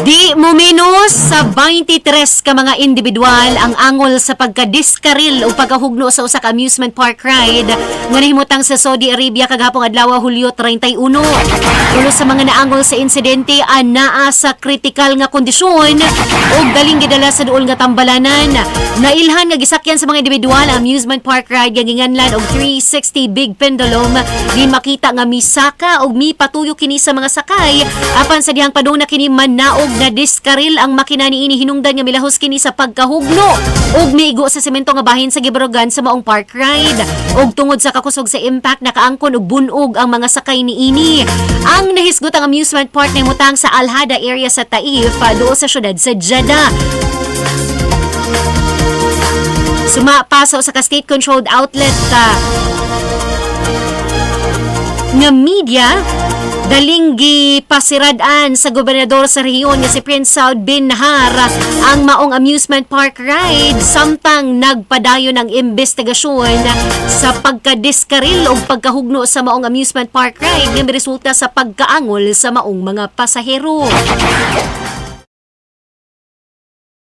Di mo menos sa 23 ka mga individual ang angol sa pagkadiskaril o pagkahugno sa usa ka amusement park ride nga nahimutang sa Saudi Arabia kagahapong adlaw, Hulyo 31. Tulo sa mga naangol sa insidente anaa sa kritikal nga kondisyon ug daling gidala sa duol nga tambalanan. Nailhan nga gisakyan sa mga individual ang amusement park ride nga ginganlan og 360 Big Pendulum. Di makita nga misaka og mipatuyo kini sa mga sakay, apan sa dihang padung na kini manaog na diskaril ang makina niini, hinungdan nga milahos kini sa pagkahugno ug miigo sa semento nga bahin sa gibarugan sa maong park ride. Ug tungod sa kakusog sa impact, nakaangkon og bunog ang mga sakay niini. Ang nahisgot ang amusement park nahimutang sa Alhada area sa Taif, duol sa syudad sa Jeddah. Suma pa sa usa ka state-controlled outlet nga media, daling gipasirad-an sa gobernador sa rehiyon nga si Prince Saud bin Nahar ang maong amusement park ride samtang nagpadayon ang investigasyon sa pagkadiskaril o pagkahugno sa maong amusement park ride nga resulta sa pagkaangol sa maong mga pasahero.